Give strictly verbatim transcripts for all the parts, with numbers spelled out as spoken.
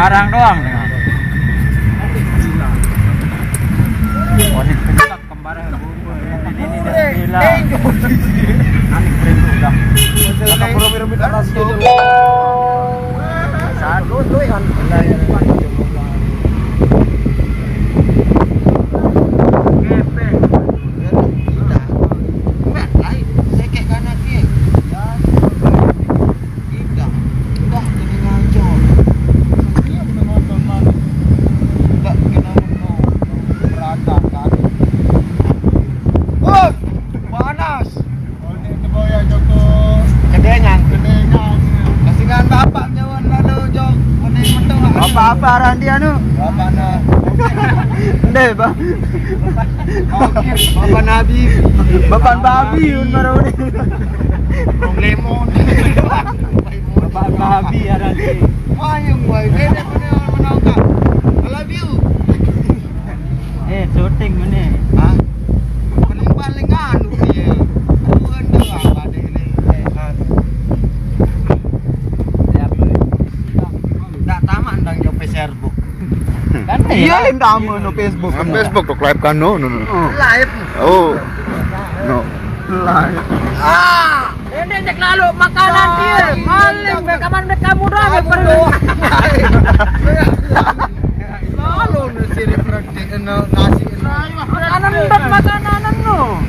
Sekarang doang. Wasit pentak kembar bubur. Ini, ini, ini, gila. Anik keren udah. Kata pura mirip-mirip atas tuh. Satu tuh kan. Gepeng. Enggak, lain. Saya kayak kanak dia. Tidak, tidak, tidak ngaco. Iya, udah nonton mana? Tidak, kita menonton. Berantakan. Woi, panas. Oh, ini itu boy ya, Joko. Kedengan. Kedengan. Kasih kan bapak jauhan lalu, Jok. Mending mentok. Bapak apa, Randi, anu? Bapak, nah. Ndeh, Bang. Bapak Nabi. Bapak Babi, Yun Maroni. Bang Lemon. Bapak Babi ya, Randi. Wayung, wayung. Ini bener menongkak. I love you. Eh, syuting mana? Hah? Paling-paling anu dia. Aduh, aduh, apa deh ini? Eh, anu. Ndak tamat ndang jo P C R book. Kan iya, lain tamat no Facebook. Nang Facebook tok live kan no, no, no. Live. Oh. No. Live. Ah, ini cek lalu makanan dia. Maling, bekaman bek kamu doang, kamu doang. Lalu nasi refreshing, no, nasi, no. Makanan, makanan, no.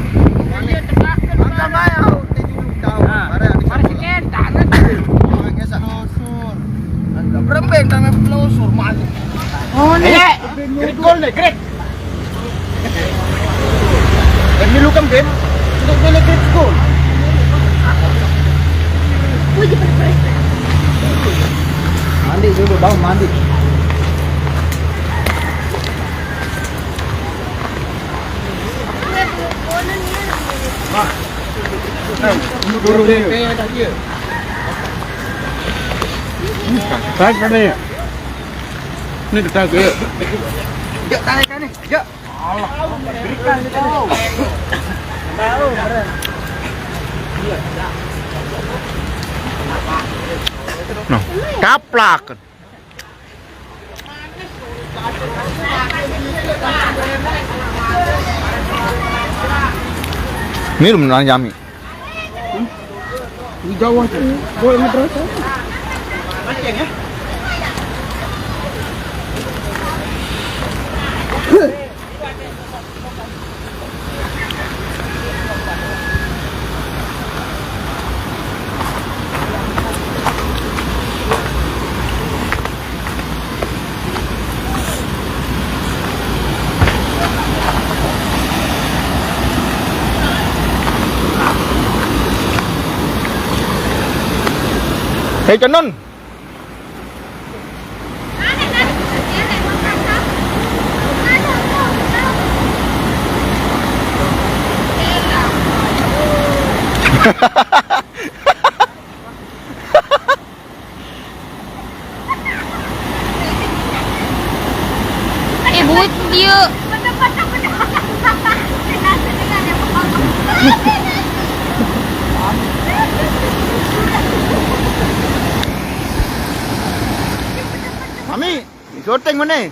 Makan aja, tujuh puluh tahun. Nah, mari kita, nanti. Orangnya satu. Berembe tangan pelosor, maju. Oh, nih. Iya. Grit gol nih, grit. Dan nilukan, Beb. Untuk beli grit gol. Mandi dulu, Bang, mandi. Wah. Turun dia. Tarik sana ya. Ini kita ke. Jok, tarik sana. Jok. Allah. Berikan kita. Tahu, keren. Nah, kaplak. Ini belum nang jami. Di Jawa tuh, boleh ngedraw tuh. Hei, Canon. Eh, buit dia. Mami, syuting mana?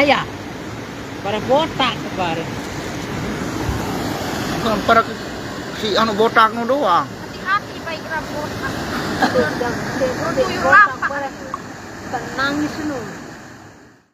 Ya, pada botak kemarin. Bukan pada si anu botak nu doang. Hati-hati baik botak. Tuyul apa? Nangis nu.